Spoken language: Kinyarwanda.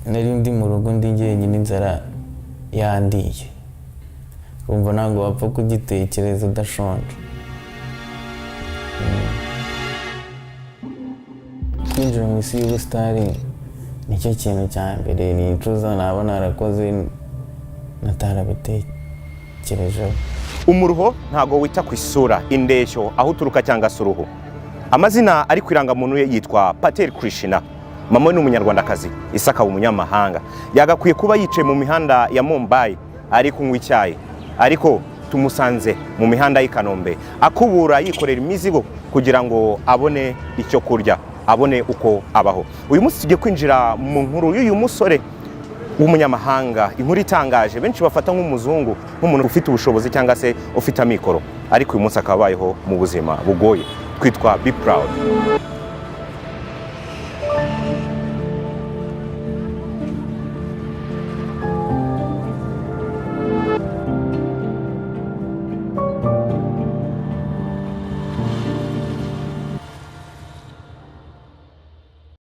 Nari ndi mu rugo, ndi jyenyine, inzara yandiye. Urumva ntabwo wapfa kugitekereza udashonje. Kwinjira mu isi y'ubusitari nicyo kintu cya mbere nicuza naba narakoze natarabitekerejeho. Umuruho ntabwo wita ku isura, indeshyo, aho uturuka cyangwa se uruhu. Amazina ari ku irangamuntu ye yitwa Patel Krishna. Mama we ni umunyarwandakazi, ise akaba umunyamahanga. Yagakwiye kuba yicaye mu mihanda ya Mumbai ari kunywa icyayi, ariko tumusanze mu mihanda y'i Kanombe akubura, yikorera imizigo kugira ngo abone icyo kurya, abone uko abaho. Uyu munsi tugiye kwinjira mu nkuru y'uyu musore w'umunyamahanga, inkuru itangaje benshi bafata nk'umuzungu, nk'umuntu ufite ubushobozi cyangwa se ufite amikoro, ariko uyu munsi akaba abayeho mu buzima bugoye. Twitwa Be Proud.